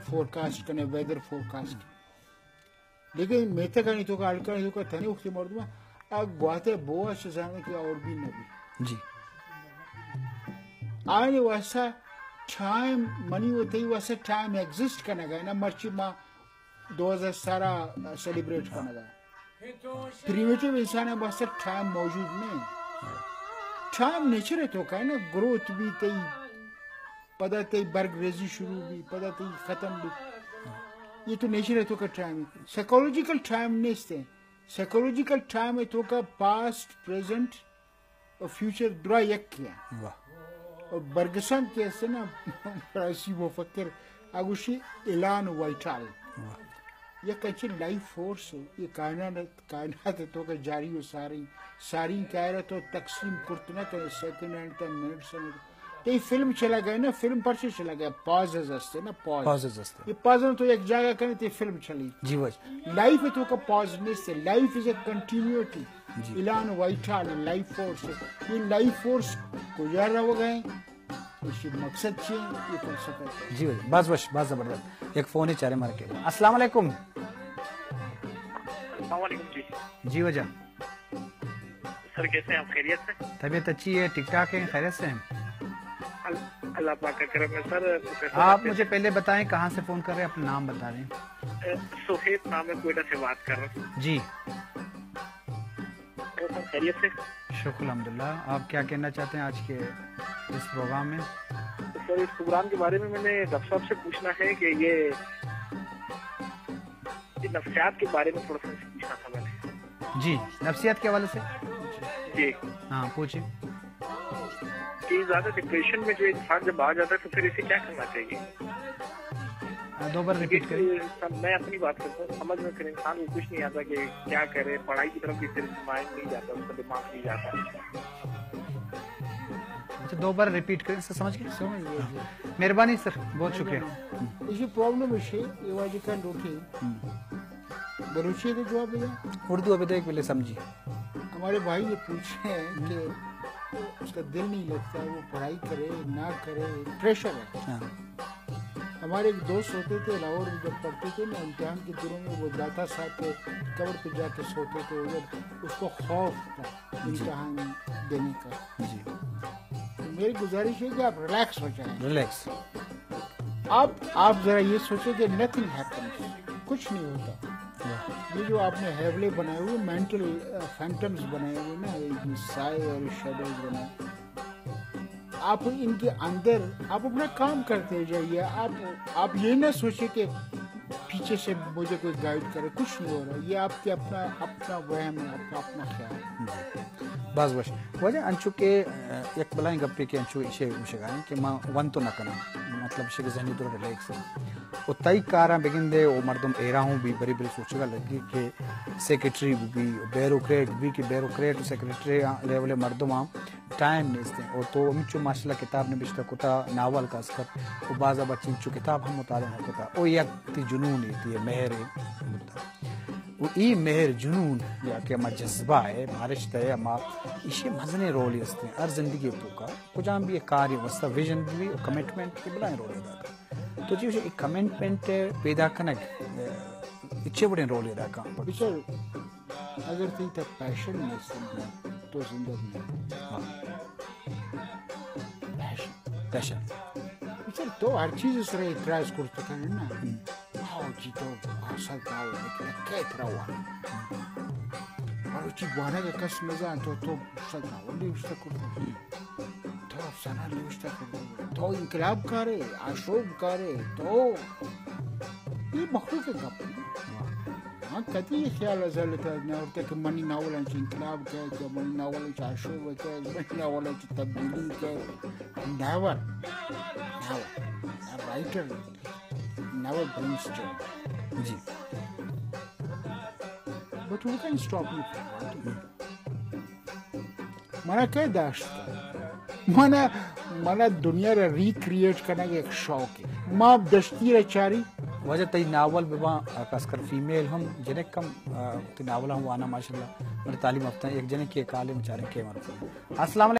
فورکاسٹ کنے، weather forecast. لیکن میتگانی توکا، ہلکانی توکا تنے وقتی مردم آ گواتے بوا چہ زانے کہ اور بھی نبی۔ جی۔ آنے واسطہ ٹائم، منی و تئی واسطہ ٹائم ایگزسٹ کنگا ہے نا، مرچی ما دو ہزار سارا سیلیبریٹ کنگا۔ پریمیٹیو انسان واسطہ ٹائم موجود نہیں۔ ٹائم نیچر توکا ہے نا، گروتھ بھی تئی، پدا تئی برگ ریزی شروع بھی، پدا تئی ختم بھی۔ یہ تو نیچر توکا ٹائم ہے۔ سائیکولوجیکل ٹائم نیست ہے۔ سائیکولوجیکل ٹائم توکا پاسٹ، پریزنٹ اور فیوچر درا یک کیا۔ واہ۔ اور برگسن کے اسے نا، فرانسی مفکر آگوشی ایلان وائٹال۔ واہ۔ یک انچیں لائف فورس ہے، یہ کائنات، کائنات توکا جاری و ساری، ساری کائنات تو تقسیم کرت نہ کنے، سیکنڈ ہینڈ تا منٹس ہینڈ۔ تئی فلم چلا گئے نا، فلم پرچے چلا گئے؟ پازز ہستے نا، پاز۔ پازز ہستے۔ یہ پازز تو یک جاگہ کنے، تئی فلم چلی۔ جی واجہ۔ لائف توکا پاز نیست ہے، لائف از اے کنٹینیوٹی۔ جی۔ ایلان وائٹال لائف فورس ہے۔ یہ لائف فورس کجا روگا ہے؟ اسی مقصد چی ہے؟ یہ فلسفہ ہے۔ جی واجہ، باز وش، باز زبردست۔ یک فونے چارے مارا کے۔ السلام علیکم۔ السلام علیکم جی۔ جی واجہ۔ سر، کیسے ہیں آپ؟ خیریت سے؟ طبیعت اچھی ہے، ٹھیک ٹھاک ہے، خیریت سے ہیں۔ ال-، اللہ پاک کا کرم ہے سر۔ تو کیسے آپ ہیں؟ مجھے پہلے بتائیں، کہاں سے فون کر رہے ہیں، اپنا نام بتا دیں۔ اے، سہیب نام ہے، کوئٹہ سے بات کر رہا ہوں۔ جی۔ اور سر، خیریت سے؟ شکر الحمدللہ۔ آپ کیا کہنا چاہتے ہیں آج کے اس پروگرام میں؟ سر، اس پروگرام کے بارے میں میں نے ڈاکٹر صاحب سے پوچھنا ہے کہ یہ، یہ نفسیات کے بارے میں تھوڑا سا پوچھنا تھا میں نے۔ جی، نفسیات کے حوالے سے؟ جی۔ ہاں، پوچھیں۔ کہ زیادہ ڈپریشن میں جو انسان جب آ جاتا ہے تو پھر اسے کیا کرنا چاہیے؟ آ، دو بار ریپیٹ کریں۔ یہ سب میں اپنی بات کرتا ہوں، سمجھ میں پھر انسان کو کچھ نہیں آتا کہ کیا کرے، پڑھائی کی طرف بھی پھر مائنڈ نہیں جاتا، اس کا دماغ نہیں جاتا۔ اچھا، دو بار ریپیٹ کریں، سر سمجھ گئے؟ سمجھ گئے، جی۔ مہربانی سر، بہت شکریہ۔ اسی پرابلم ہے، یہ واجہ کا لوٹی۔ ہم۔ بلوچی کا جواب دیا؟ اردو ابھی دیکھ پہلے سمجھی۔ ہمارے بھائی یہ پوچھ رہے ہیں کہ اس کا دل نہیں لگتا، وہ پڑھائی کرے، نہ کرے، پریشر ہے۔ ہاں۔ ہمارے ایک دوست ہوتے تھے لاہور میں، جب پڑھتے تھے نا، امتحان کے دنوں میں وہ داتا صاحب کے قبر پہ جا کے سوتے تھے، ادھر اس کو خوف تھا جی۔ امتحان دینے کا۔ جی۔ تو میری گزارش ہے کہ آپ ریلیکس ہو جائیں۔ ریلیکس۔ آپ، آپ ذرا یہ سوچیں کہ نتھنگ ہیپنس، کچھ نہیں ہوتا۔ واہ۔ یہ جو آپ نے ہیولے بنائے ہوئے، مینٹل، آ، فینٹمز بنائے ہوئے نا، یہ جو سائے اور شیڈوز بنائے، آپ ان کے اندر، آپ اپنا کام کرتے جائیے۔ آپ، آپ یہ نہ سوچیں کہ پیچھے سے مجھے کوئی گائیڈ کرے، کچھ نہیں ہو رہا۔ یہ آپ کے اپنا، اپنا وہم ہے، آپ کا اپنا خیال ہے۔ جی۔ باز وش۔ واجہ انچو کہ، آ، یک بلائیں گپے کہ انچو ایشی گوشگا ایں کہ ما ون تو نہ کناں، مطلب ایشی کہ ذہنی طور ریلیکس ایں۔ و تئی کاراں بگندے و مردم ایرا ہوں بھی بری بری سوچگا لگی کہ سیکرٹری بھی، بیوروکریٹ بھی، کہ بیوروکریٹ و سیکرٹری لیول مردم ہاں ٹائم نیست ایں۔ و تو ہمچو ماشاءاللہ کتاب نبشتہ کتا، ناول خاص کر، و بازا بچی انچو کتاب ہم مطالعہ نہ کتا۔ و یک تی جنون ہے، تی مہر ہے۔ و ای مہر جنون یا کہ ہما جذبہ ہے، مارشتہ ہے، ہما ایشی مزنیں رولے است ایں ہر زندگی توکا۔ کجام بھی کارے واسطہ ویژن بھی و کمٹمنٹ کہ بلائیں رولے ادا کن۔ تو چی گوشے، ای کمٹمنٹ پیدا کنگ، اے، چے وڑیں رولے ادا کن؟ بچار، اگر تئی تا پیشن نیست، تو زندگ نہیں۔ ہاں۔ پیشن۔ پیشن۔ بچار، تو ہر چیز سر اعتراض کرتا کنے نا۔ ہم۔ ہاو جی، تو اصل ناول نکتا، کئے ترا وان؟ مروچی بوانگ کس نزان، تو، تو اصل ناول نوشتہ کرتا۔ تو افسانہ نوشتہ کرتا۔ تو انقلاب کارے، آشوب کارے، تو یہ مخلوق گپ۔ ہاں، کدی یہ خیال ازل تا نہ اٹھتا کہ منی ناول انچ انقلاب کئے، کہ منی ناول انچ آشوب کئے، منی ناول انچ تبدیلی کئے۔ Never, never, writer never brings joy. جی۔ But we can stop you from writing. منا کئے داشت؟ منا، منا دنیا را ریکریٹ کنگ یک شوق ہے۔ ما دشتی را چاری۔ واجہ تئی ناول بباں، آ، خاص کر فیمیل ہم، جنک ہم، آ، تئی ناول ہم وانا ماشاءاللہ۔ من تعلیم یافتہ یک جنک کے کالے مچاریں کے مرفوع۔ السلام علیکم۔